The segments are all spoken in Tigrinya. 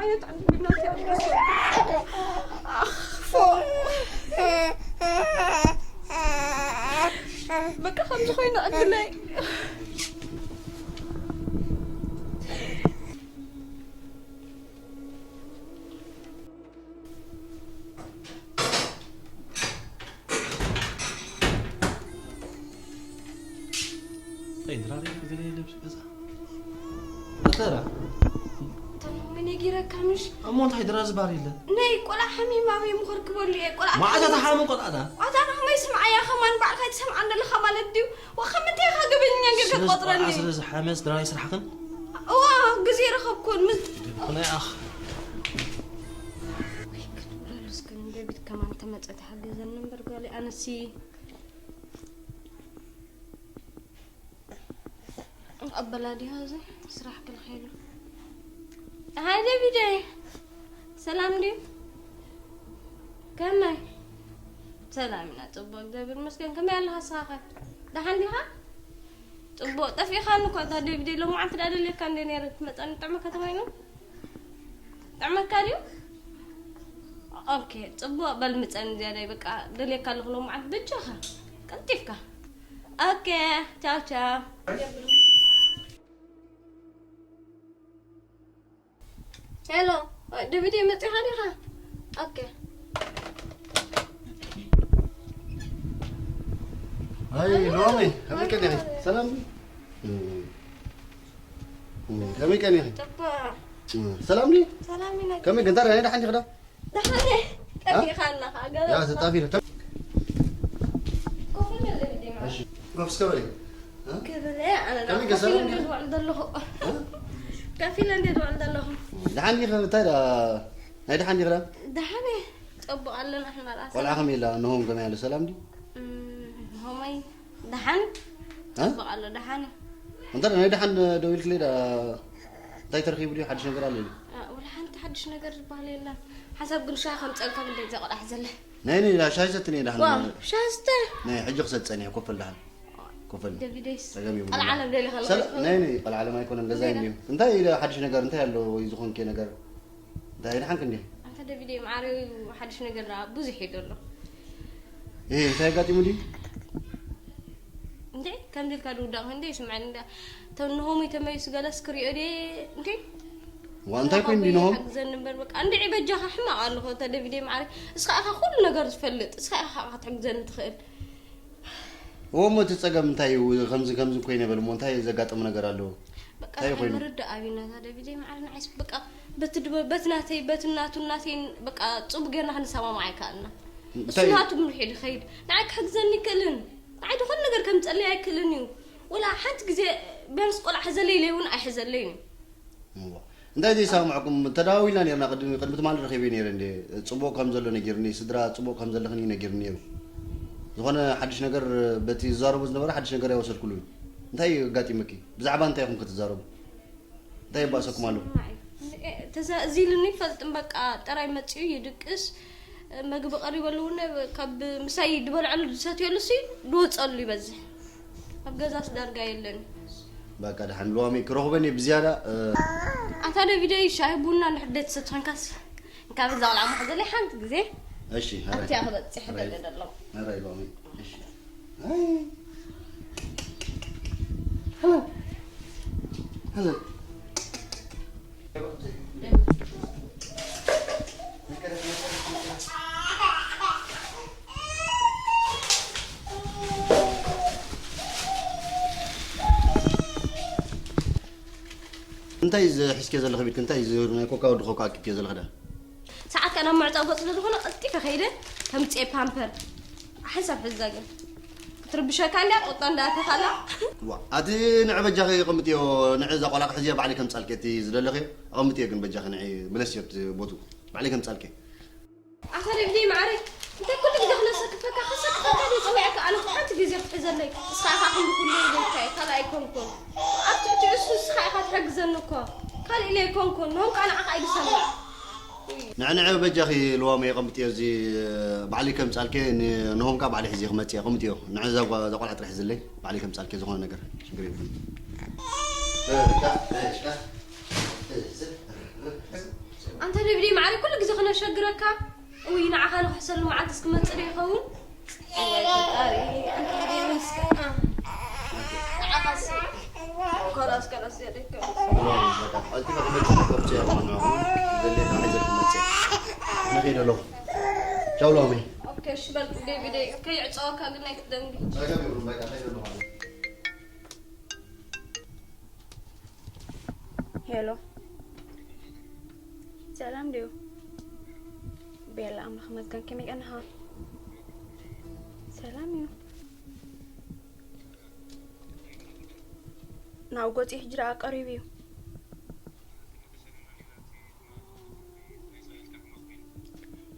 ኣየት ዓንዲ ብናት ያለሱ ኣኽፎ በቃ ከምዚ ኮይኑ ዕድለይ እንታይ ድራር ገለ የለ ኣብዚ ገዛ ኣተራ ተማሚ ነጊረካ ምሽ እሞ እንታይ ድራር ዝበሃል የለ ናይ ቆልዓ ሓሚም ኣበይ ምኸርክበሉ እየ ቆልዓ ማዕዛ ተሓሚ ቆልዓታ ኣታ ንኸመይ ስምዓያ ከማን ባዕልካ ትሰምዓ ኣለኻ ማለት ድዩ ወኸምንታይ ኢኻ ገበኛ ጌርካ ትቆፅረኒ ስለ ዝሓመስ ድራር ይስራሕኽን እዋ ግዜ ረኸብኩን ምስ ናይ ኣኽ እስከ ንደቢት ከማን ተመፀ ተሓገዘኒ እምበር ጓለይ ኣነሲ ኣበላ ዲኻ እዚ ስራሕ ክልኸሉ ሃይ ደቪደይ ሰላም ድዩ ከመይ ሰላም ኢና ፅቡቅ እግዚኣብሔር ይመስገን ከመይ ኣለኻ ስኻኸ ደሓን ዲኻ ፅቡቅ ጠፊእኻኒ እኳ እታ ደቪደይ ሎማዓንቲ ዳ ደልየካ እንደ ነይረ ትመፀኒ ጥዕመ ከተማ ኢኖም ጠዕመካ ድዩ ኦኬ ፅቡቅ በል ምፀን ዝያዳይ በቃ ደልየካ ኣለኹ ሎምዓት ብቻኻ ቀልጢፍካ ኦኬ ቻው ቻው ሄሎ ደቪድ መፂኻ ዲኻ ኦኬ هاي لومي خليك ادعي سلام ከመይ ቀኒኺ ጥባ ሰላም ድዩ ሰላም ኢና ከመይ ግን ታዲያ ናይ ደሓን ዲኺ ዶ ደሓነ ጠፊእኻ ኣለኻ ገለ ያ ተጣፊ ኮፍ በል ደቪድ እሺ ኮፍ እስከ በሊ ክብለ ኣነ ከመይ ኮፍ ኢለ ሰላም እንደ ዲኺ? ዝውዕል ዘለኹ ከፍ ኢለ እንደ ዝውዕል ዘለኹ ደሓን ዲኺ እንታይ ዳ ናይ ደሓን ዲኺ ዳ ደሓነ ፀቡቕ ኣለና ሕና ራእሳ ቆልዓ ከመይ ኢላ እነሆም ከመይ ኣሎ ሰላም ድዩ ሆመይ ደሓን እ? ፅቡቕ ኣሎ ደሓን እዩ እንታይ ዳ ናይ ደሓን ደው ኢልክለይ ዳ እንታይ ተረኺቡ ድዩ ሓድሽ ነገር ኣሎ ኢሉ ወላ ሓንቲ ሓድሽ ነገር ዝበሃል የለን ሓሳብ ግን ሻ ከምፀልካ ግደ ዘቆልዓ ዘለ ናይ ናይ ዳ ሻሂ ሰትኒ ዳ ዋው ሻስተ ናይ ሕጂ ክሰፀን እየ ኮፈል ደሓን ኮፈል ደቪደይስ ጸገም የብሉን። ቀልዓለም ደሊኻ ሰላ- ናይ ናይ ቀልዓለም ኣይኮነን ገዛ እዩ እንዲሁ እንታይ ኢለ ሓድሽ ነገር እንታይ ኣለዎ እዩ ዝኾንከ ነገር እንታይ ደሓንክ እንዲ ኣንተ ደቪደይ ማዕረ ሓድሽ ነገር ዳ ብዙሕ እዩ ዘሎ ይሄ እንታይ ኣጋጢሙ ድዩ እንዴ ከምዚ ኢልካ ድውዳቕ እንዴ ይስምዐኒ እንዳ ተንሆሙ ተመይሱ ገለስ ክሪኦ ደ እንዴ ዋ እንታይ ኮይኑ ድዩ ንሆም ሓግዘኒ እምበር በቃ እንድዒ በጃኻ ሕማቕ ኣለኹ እተ ደቪደይ ማዕረ እስኻ ኢኻ ኩሉ ነገር ዝፈልጥ እስኻ ኢኻ ክትሕግዘኒ ትኽእል እዎ እሞ እቲ ጸገም እንታይ እዩ ከምዚ ከምዚ ኮይነ በል እሞ እንታይ ዘጋጠመ ነገር ኣለዎ በቃ እንታይ ኮይኑ? ምርዳእ ኣብዩና እታ ደቪደይ ማዕረ ንዓይስ በቃ በቲ ድበ- በቲ ናተይ በቲ ናቱ ናተይን በቃ ጽቡቅ ጌርና ክንሰማማዕ ኣይከኣልና እሱ እንታይ ናቱ ምርሒድ ይኸይድ ንዓይ ክሕግዘኒ ይክእልን ንዓይ ዝኾነ ነገር ከምፀለይ ኣይክእልን እዩ ወላ ሓንቲ ግዜ ቢያንስ ቆልዓ ሕዘለይ ኢለይ እውን ኣይሕዘለይን እዩ እዋ። እንታይ ዘይሰማማዕኩም ተደዋዊልና ነርና ቅድሚ ቅድሚ ትማሊ ረኺበ ነይረ እንደ ጽቡቕ ከም ዘሎ ነጊርኒ ስድራ ጽቡቕ ከም ዘለኽን እዩ ነጊርኒ ነይሩ ዝኾነ ሓድሽ ነገር በቲ ዝዛረቡ ዝነበረ ሓድሽ ነገር ኣይወሰድኩሉን እንታይ ኣጋጢመኪ ብዛዕባ እንታይ ኢኹም ክትዛረቡ እንታይ ይባእሰኩም ኣሎ ተዛእዚሉኒ ይፈልጥም በቃ ጥራይ መፂኡ ይድቅስ መግቢ ቀሪበሉ እውን ካብ ምሳይ ዝበልዐሉ ዝሰትየሉ ሲ ድወፀሉ ይበዝሕ ኣብ ገዛስ ዳርጋ የለን በቃ ደሓን ሎሚ ክረኽበኒ ብዝያዳ ኣታ ደቪደይ ሻሂ ቡና ንሕደት ሰትኸንካስ ካብ እዛ ቆልዓ ማሕዘለይ ሓንቲ ግዜ እሺ ሀረይ ኣብቲያ ክበፅሕ ደለ ደሎ ሀረይ ሎሚ እሺ አይ ሀሎ ሀሎ እንታይ እዚ ሒዝክዮ ዘለኺ ቢልኪ እንታይ እዚ ናይ ኮካ ወዲ ኮካ ኣኪብክዮ ዘለኺ ዳ ሰዓት ከኣ ናብ ምዕጻው ገጽ ስለ ዝኾነ ቀልጢፈ ከይደ ከምጽኤ ፓምፐር ሓንሳብ ሕዛ ግን ክትርብሸካ እንድያ ትቕጣ እንዳእተኻላ ዋ ኣቲ ንዕ በጃኺ ኣቐምጥዮ ንዕ እዛ ቆላ ክሕዝያ ባዕሊ ከምጻልኪ እቲ ዝደለኽዮ ኣቐምጥዮ ግን በጃኺ ንዕ ምለስዮ ኣብቲ ቦቱ ባዕሊ ከምጻልኪ ኣታ ደብዲ ማዕረይ እንታይ ኩሉ ግዜ ክነሰክፈካ ከሰክፈካ ዶ ጸዊዐካ ኣነ እኮ ሓንቲ ግዜ ክትሕዘለይ እስኻ ኢኻ ክንዲ ኩሉ ኢለካ እየ ካልእ ኣይኮንኩን ኣብ ትሕቲ እሱ እስኻ ኢኻ ትሕግዘኒ እኮ ካልእ ኢለ ኣይኮንኩን ንሆም ከዓ ንዓኻ ኣይድሰምዕ ንዕንዐ በጃኺ ልዋመይ የቐምጥዮ እዚ ባዕሊ ከምጻልኪ ንሆም ከዓ ባዕሊ ሕዚ ክመጽእ የቐምጥዮ ንዕዛ ቆልዓ ጥራሕ ዝለይ ባዕሊ ከምጻልኪ ዝኾነ ነገር ሽግር የብሉን። በቃ፣ በቃ። እዚ፣ እዚ፣ ኣንታ ደብዴ ማዕረ ኩሉ ግዜ ክነሸግረካ። እውይ ንዓኻ ንኽሕሰሉ መዓልትስ ክመጽእ ዶ ይኸውን? እዋይ ፈጣሪ፣ ኣንታ ደብዴ መስኪን። ንዓኻስ ከላስ ከላስ ዘደከ። በቃ ቀልጢፈ ክመጽእ ከምጽእ እየ ማለት ነው። ዘድልየካ ሒዘ ክመጽእ እየ። ኣነ ከይደ ኣለኹ። ቻው ሎሚ። ኦኬ፣ እሺ በል ደብዴ፣ ከይዕጸወካ ግን ኣይትደንግጽ። ጸገም የብሉን፣ በቃ ከይደ ኣለኹ ኣነ። ሄሎ፣ ሰላም ድዩ? ቤላ፣ ኣምላኽ ይመስገን፣ ከመይ ቀኒኻ? ሰላም እዩ። ናብ ገጹ ሕጂ ደኣ ቀሪቡ እዩ።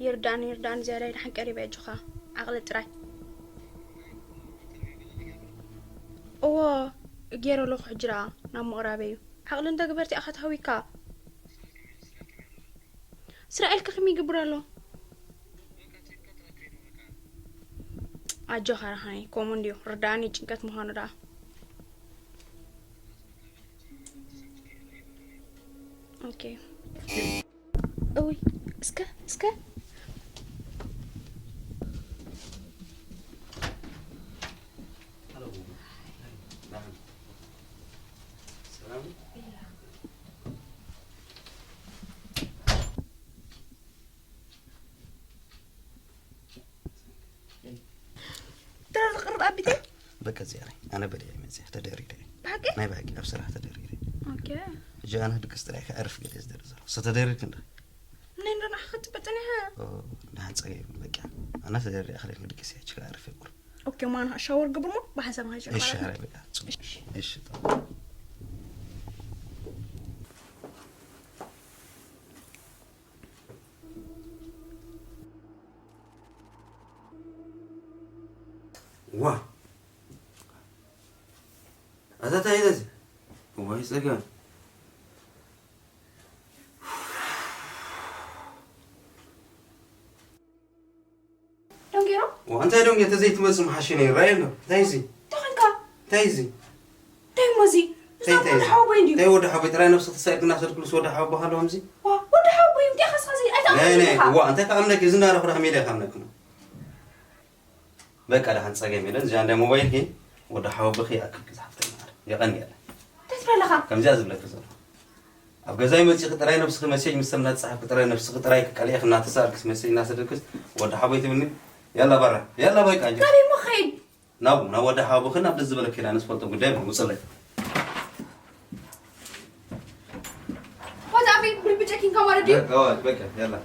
ይርዳን ይርዳን ዝያዳ ይድሓን ቀሪበ ኣጆኻ ዓቕሊ ጥራይ። እዎ ገይረ ኣለኹ ሕጂ ደኣ ናብ ምቕራበይ እዩ። ዓቕሊ እንተ ግበር እቲኣኻ ተሃዊካ። እስራኤል ከ ከመይ ይገብር ኣሎ? ኣጆኻ ረሃኒ ከምኡ እንድዩ ርዳኒ ጭንቀት ምዃኑ ደኣ። ኦኬ። እውይ እስከ እስከ ተራ ዝቕርብ ኣቢተይ በቃ እዚኣ እያ። ኣነ በሊዐ መፅያ ተደሪረ እየ። ብሓቂ ናይ ብሓቂ ኣብ ስራሕ ተደሪረ እየ። ኦኬ። ሕጂ ኣነ ክድቅስ ጥራይ ከዕርፍ ገለ ዝደሪ ዘሎ ሰተደሪርክ እንዳ ንንዶ ንዓኻ ክፅበ ፀኒሐ። ኦ፣ ንሓፀገ ይብል በቃ። ኣነ ተደሪረ ክደይ ክድቅስ እየ ሕጂ ከዕርፍ እየ ቁሩብ። ኦኬ ማን ሻወር ግብር ሞ ብሓንሳብ ሃጀ እሺ። ኧረ በቃ ፅቡቅ። እሺ። እሺ። ዋ ኣታ እንታይ ኢለ እዚ እዋይ ጸገም። ደንጌሮ ዋ እንታይ ደንጌ ተዘይትመጽእ ምሓሸ ነይሩ ራይ ኣሎ እንታይ እዚ እንታይ ኮንካ እንታይ እዚ እንታይ እሞ እዚ እንታይ እንታይ እዚ ሓወቦይ እንድዩ እንታይ ወዲ ሓወቦይ ጥራይ ነብሲ ተሳኢርክና ሰድክሉስ ወዲ ሓወቦ ሃለዎም እዚ ዋ ወዲ ሓወቦይ እንታይ ኸስኻ እዚ ኣይታ ናይ ናይ ዋ እንታይ ከኣምነክ እዚ እንዳረኽረኽ ሜዳ ከኣምነክ ነው በቃ ደሓን ጸገም የለን። እዚኣ እንዳ ሞባይልኪ ወዲ ሓወቦኺ ይኣክልኪ ዝሓፍተይ ማዕረ። የቐንየለን። እንታይ ትብል ኣለኻ? ከምዚኣ ዝብለኪ ዘለኹ። ኣብ ገዛይ መጺኺ ጥራይ ነብስኺ መሴጅ ምስ ሰብ እናተጻሓፍኪ ጥራይ ነብስኺ ጥራይ ክቀልኤኺ እናተሳእልክስ መሴጅ እናሰደድክስ ወዲ ሓወቦይ ትብልኒ? ያላ ባራ። ያላ በቃ እንጂ። ናበይ እሞ ክኸይድ? ናብኡ፣ ናብ ወዲ ሓወቦኺ ናብ ደስ ዝበለኪ ኬዳ ንዝፈልጦ ጉዳይ እሞ ውጽለይ። ወዲ ኣበይ ብልብጨኪ እንካ ማለት ድዩ? በቃ፣ በቃ፣ ያላ።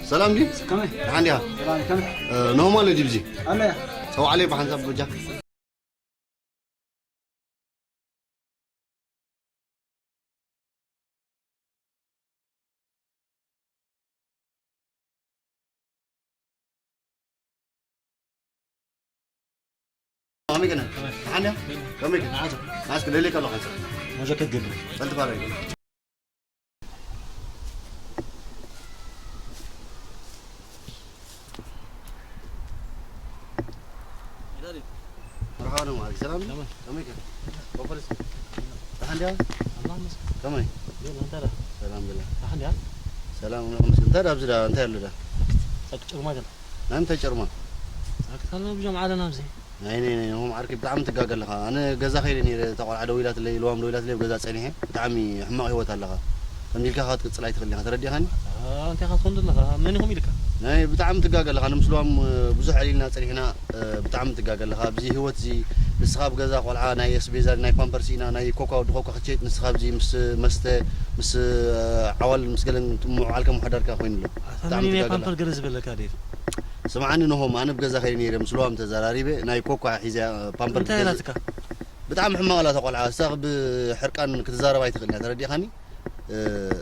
ሰላም ድዩ? ከመይ? ደሓን ዲኻ? ሰላም፣ ከመይ? እ፣ ናሆም ኣሎ ድዩ ብዚ? ኣሎ እያ። ጸውዓለይ ብሓንሳብ በጃ። ከመይ ገና? ደሓን ዲያ? ከመይ ገና? ንዓዞ። ንዓስከ ደልየካ ኣለኹ ሓንሳብ። መዘከት ገሉ። በል ትባረክ። መርሓባ ነው ማለት ሰላም ነው? ከመይ? ከመይ ከ? ወፈርስ? ደሓን ዲያ? ኣላህ መስገን። ከመይ? ግን ኣንተ ደኣ? ሰላም ብላ። ደሓን ዲያ? ሰላም ነው መስገን። እንታይ ደኣ ኣብዚ ደኣ እንታይ ኣሎ ደኣ? ጸቅ ጭርማ ገና። ናይ ምንታይ ጭርማ? ጸቅታ ኣሎ ብዞም ዓለና ኣብዚ። ናይ፣ ናይ፣ ናይ፣ ሆም ዓርከይ ብጣዕሚ ትጋገ ኣለኻ። ኣነ ገዛ ከይደ ነይረ፣ እታ ቆልዓ ደዊላትለይ፣ ልዋም ደዊላትለይ፣ ኣብ ገዛ ጸኒሐ። ብጣዕሚ ሕማቕ ህይወት ኣለኻ። ከምዚ ኢልካ ከኣ ክትቅጽል ኣይትኽእልን ኢኻ። ተረዲእኻኒ? ኣ፣ እንታይ ኢኻ ትኾን ዘለኻ? መን ኢኹም ኢልካ? ናይ ብጣዕሚ ትጋገ ኣለኻ። ኣነ ምስ ልዋም፣ እ፣ ብዙሕ ዕሊልና ጸኒሕና፣ እ፣ ብጣዕሚ ትጋገ ኣለኻ። ኣብዚ ህይወት እዚ ንስኻ ኣብ ገዛ ቆልዓ ናይ ኣስቤዛ፣ ናይ ፓምፐርስ ኢና፣ ናይ ኮካ፣ ወዲ ኮካ ክትሸይጥ፣ ንስኻ ኣብዚ ምስ መስተ፣ ምስ ዓዋል፣ ምስ ገለን ምውዓልካ ምሕዳርካ ኮይኑ ኣሎ። ኣታ ብጣዕሚ መን እዩ ናይ ትጋገለ። ፓምፐር ገለ ዝበለካ ዴቭ? ስምዓኒ፣ ንሆም ኣነ ብገዛ ከይደ ነይረ፣ ምስ ልዋም ተዘራሪበ፣ ናይ ኮካ ሒዘ ፓምፐር እንታይ ገዝ- ናትካ? ብጣዕሚ ሕማቕ ኣላ እታ ቆልዓ። እሳ ብሕርቃን ክትዛረብ ኣይትኽእልን እያ፣ ተረዲኻኒ?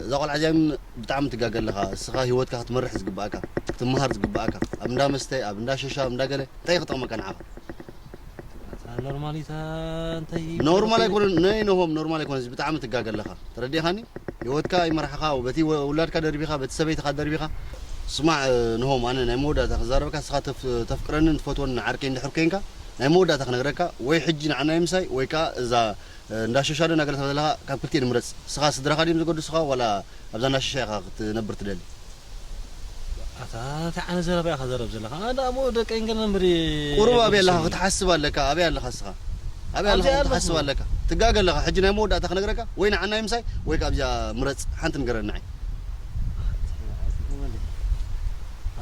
እዛ ቆልዓ እዚኣ ግን ብጣዕሚ ትጋገ ኣለኻ። እስኻ ህይወትካ ክትመርሕ ዝግባእካ፣ ክትመሃር ዝግባእካ፣ ኣብ እንዳ መስተ፣ ኣብ እንዳ ሸሻ፣ ኣብ እንዳ ገለ እንታይ ክጠቕመካ ንዓኻ? ኣታ ኖርማል እዩ፣ እንታይ ኖርማል ኣይኮነን፣ ነይ ነሆም ኖርማል ኣይኮነን። እዚ ብጣዕሚ ትጋገ ኣለኻ፣ ተረዲኻኒ? ህይወትካ ኣይመራሕኻ፣ በቲ ወ-፣ ውላድካ ደርቢኻ፣ በቲ ሰበይትኻ ደርቢኻ። ስማዕ፣ ነሆም፣ ኣነ ናይ መወዳእታ ክዛረበካ፣ እስኻ ተፍ-፣ ተፍቅረንን ትፈትወንን ዓርከይ እንድሕር ኮይንካ፣ ናይ መወዳእታ ክነግረካ፣ ወይ ሕጂ ንዓና ምሳይ፣ ወይ ከኣ እዛ እንዳ ሸሻዶ እናገለታ ዘለኻ ካብ ክልቲኤን ምረጽ። ስኻ ስድራኻ ድዮም ዘገድሱኻ ዋላ ኣብዛ እንዳ ሸሻ ኢኻ ክትነብር ትደሊ? ኣታ እንታይ ዓይነት ዘረባ ኢኻ ዘረብ ዘለኻ? ኣነ ደኣ እሞ ደቀይ እንገን እምበሪ ቁሩብ ኣበይ ኣለኻ? ገዲሱኒ። ክትሓስብ ኣለካ። ኣበይ ኣለኻ ስኻ? ኣበይ ኣለኻ? ኣብዚ ኣለኹ። ክትሓስብ ኣለካ። ትጋገ ኣለኻ። ሕጂ ናይ መወዳእታ ክነግረካ ወይ ንዓናይ ምሳይ ወይ ከኣ ኣብዚኣ ምረጽ። ሓንቲ ንገረኒ ንዓይ።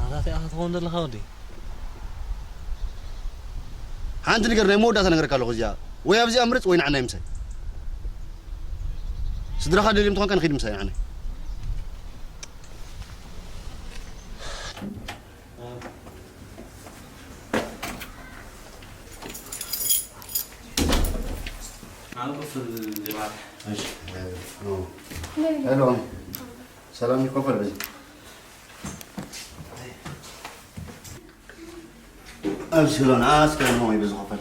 ኣታ እንታይ ኢኻ ትኸውን ዘለኻ ወዲ? ሓንቲ ነገር ናይ መወዳእታ ነገር ኣለኹ እዚኣ ወይ ኣብዚኣ ምርጽ ወይ ንዓናይ ምሳይ። ስድራኻ ደልዮም ተኾንካ ንኺድ ምሳይ ንዓናይ። ኣነ ክፍል ጀማል። እሺ፣ ሄሎ። ሰላም ይኮፈል በዚ። ኣብ ሲሎን ኣስከ ነው ይበዝ ኾፈል።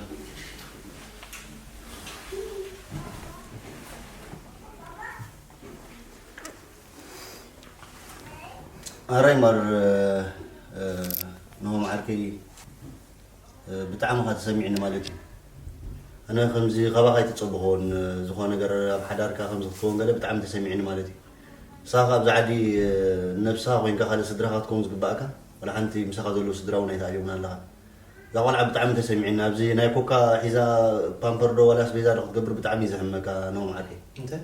ኣራይ ማር፣ እ፣ እ፣ ንሆም ዓርከይ፣ እ፣ ብጣዕሚ ኻ ተሰሚዕኒ ማለት እዩ። ኣነ ከምዚ ካባኻ ኣይተጸበኾን፣ እ፣ ዝኾነ ነገር ኣብ ሓዳርካ ከምዚ ክትከውን ገለ ብጣዕሚ ተሰሚዕኒ ማለት እዩ። ንስኻ ኣብዚ ዓዲ፣ እ፣ ነብስኻ ኮይንካ ካልእ ስድራኻ ክትከውን ዝግባእካ፣ ዋላ ሓንቲ ምሳኻ ዘለዉ ስድራ እውን ኣይተኣልዮምን ኣለኻ። እዛ ቆልዓ ብጣዕሚ ተሰሚዕኒ። ኣብዚ ናይ ኮካ ሒዛ ፓምፐር ዶ ዋላ ኣስቤዛ ዶ ክትገብር ብጣዕሚ እዩ ዘሕመካ፣ ንሆም ዓርከይ። እንታይ?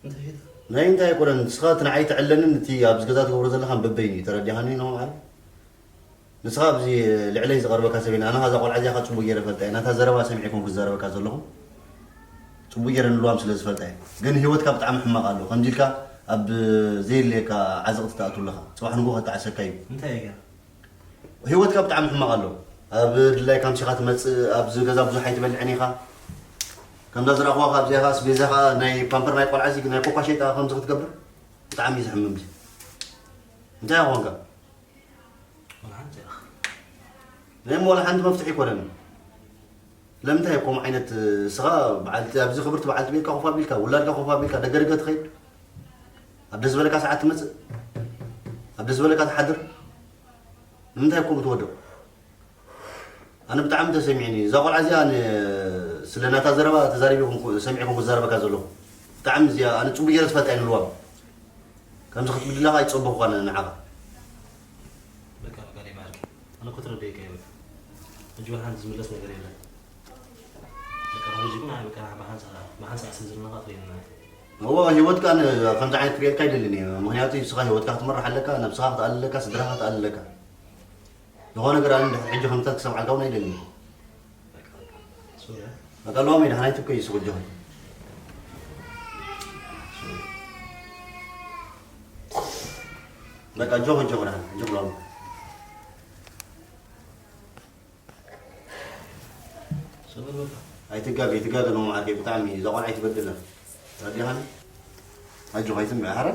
እንታይ ሒዛ? ናይ እንታይ ኣይኮነን። ንስኻ እቲ ንዓይ ትዕለንን እቲ ኣብዚ ገዛ ትገብሮ ዘለኻን በበይኑ እዩ። ተረዲኻኒ፣ ንሆም ዓርከይ? ንስኻ ኣብዚ ልዕለይ ዝቐርበካ ሰብ የለን። ኣነ ኸኣ እዛ ቆልዓ እዚኣ ኸኣ ጽቡቕ ገይረ እፈልጣ እየ። ናታ ዘረባ ሰሚዐ ኣይኮንኩ ዝዛረበካ ዘለኹ። ጽቡቕ ገይረ ንልዋም ስለ ዝፈልጣ እየ። ግን ህይወትካ ብጣዕሚ ሕማቕ ኣሎ። ከምዚ ኢልካ ኣብ ዘየድልየካ ዓዘቕቲ ትኣቱ ኣለኻ። ጽባሕ ንግሆ ከጣዕሰካ እዩ። እንታይ እየ ገይረ? ህይወትካ ብጣዕሚ ሕማቕ ኣሎ። ኣብ ድላይካ ኣምሲኻ ትመጽእ፣ ኣብዚ ገዛ ብዙሕ ኣይትበልዕን ኢኻ። ከምዛ ዝረኣኹዋ ካብዚኣ ኸኣ ኣስቤዛ ኸኣ ናይ ፓምፐር ናይ ቆልዓ እዚ ናይ ኮኳ ሸይጣ ከምዚ ክትገብር ብጣዕሚ እዩ ዘሕምም እዚ። እንታይ ኢኻ ኮንካ? ወላ ሓንቲ ኢኻ። ናይ እሞ ወላ ሓንቲ መፍትሒ ኣይኮነን። ስለምንታይ ከምኡ ዓይነት፣ እስኻ በዓልቲ፣ ኣብዚ ክብርቲ በዓልቲ ቤትካ ኮፍ ኣቢልካ፣ ውላድካ ኮፍ ኣቢልካ፣ ደገ ደገ ትኸይድ? ኣብ ደስ ዝበለካ ሰዓት ትመጽእ? ኣብ ደስ ዝበለካ ትሓድር? ንምንታይ ከምኡ ትወድቕ? ኣነ ብጣዕሚ ተሰሚዕኒ። እዛ ቆልዓ እዚኣ ን-፣ ስለ ናታ ዘረባ ተዛሪበ ይኹንኩ-፣ ሰሚዐ ይኹንኩ ዝዛረበካ ዘለኹ። ብጣዕሚ እዚኣ ኣነ ጽቡቕ ገይረ ዝፈልጣ እየ ንልዋም። ከምዚ ክትብድላ ከኣ ኣይጸበኹኳን ንዓኻ። በቃ፣ በቃ፣ ደይ ማርኪ። ኣነ እኮ ተረዲኤካ እየ፣ በቃ። ሕጂ ወላ ሓንቲ ዝምለስ ነገር የለን። በቃ፣ ካብ ሕጂ ግን፣ ኣይ፣ በቃ፣ ብሓንሳእ፣ ብሓንሳእ ስለ ዘለና ከኣ ትርእየና። እወ፣ ህይወትካ ን-፣ ከምዚ ዓይነት ክርእየልካ ኣይደልን እየ። ምኽንያቱ ንስኻ ህይወትካ ክትመርሕ ኣለካ፣ ነብስኻ ክትኣሊ ኣለካ፣ ስድራኻ ክትኣሊ ኣለካ። ዝኾነ ነገር ኣነ እንድሕር ሕጂ ከምታት ክሰምዓልካ እውን ኣይደልን። በቃ፣ ሎሚ ደሓን ኣይትብከይ፣ ይስኹ ጆኸይ። በቃ፣ ጆኸ፣ ጆኸ፣ ደሓን፣ ጆኸ፣ ሎሚ። ኣይትጋገ፣ ኣይትጋገ፣ ኖ፣ ዓርከይ፣ ብጣዕሚ እዛ ቆልዓ ኣይትበድላ። ተረዲኻኒ? ኣጆኻ፣ ኣይትምዕ፣ ሓራ።